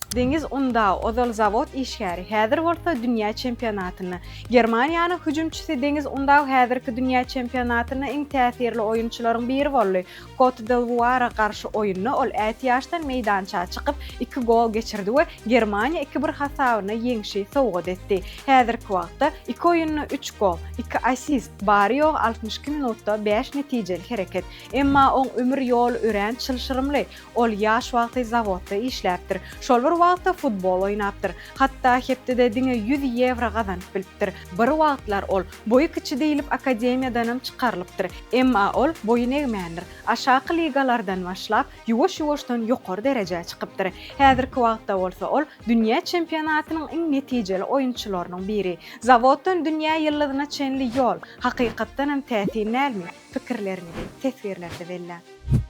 Deňiz Undaw ozal zawod işgäri, häzir bolsa dünýä çempionatynda. Germaniýanyň hüjümçisi Deňiz Undaw häzirki dünýä çempionatynda iň täsirli oýunçylaryň biri boldy. Kot-d'Iwuara garşy oýunda ol ätiýaçdan meýdança çykyp, iki gol geçirdi we Germaniýa 2-bir hasabyna ýeňşi sowgat etdi. Häzirki wagtda iki oýunda üç gol, iki asist, bary-ýogy 62 minutda bäş netijeli hereket. Emma oň ömür ýoly örän çylşyrymly. Ol ýaş wagty zawodda işläpdir. Şol bir wagtda futbol oýnapdyr. Hatda hepdede diňe 100 ýewro gazanyp bilipdir. Bir wagtlar ol boýy kiçi diýlip akademiýadanam çykarylypdyr. Emma ol boýun egmändir. Aşaky ligalardan başlap, ýuwaş-ýuwaşdan ýokary derejä çykypdyr. Häzirki wagtda bolsa ol dünýä çempionatynyň iň netijeli oýunçylarynyň biri. Zawoddan dünýä ýyldyzyna çenli ýol, hakykatdanam täsin dälmi? Pikirleriňizi teswirlerde belläň.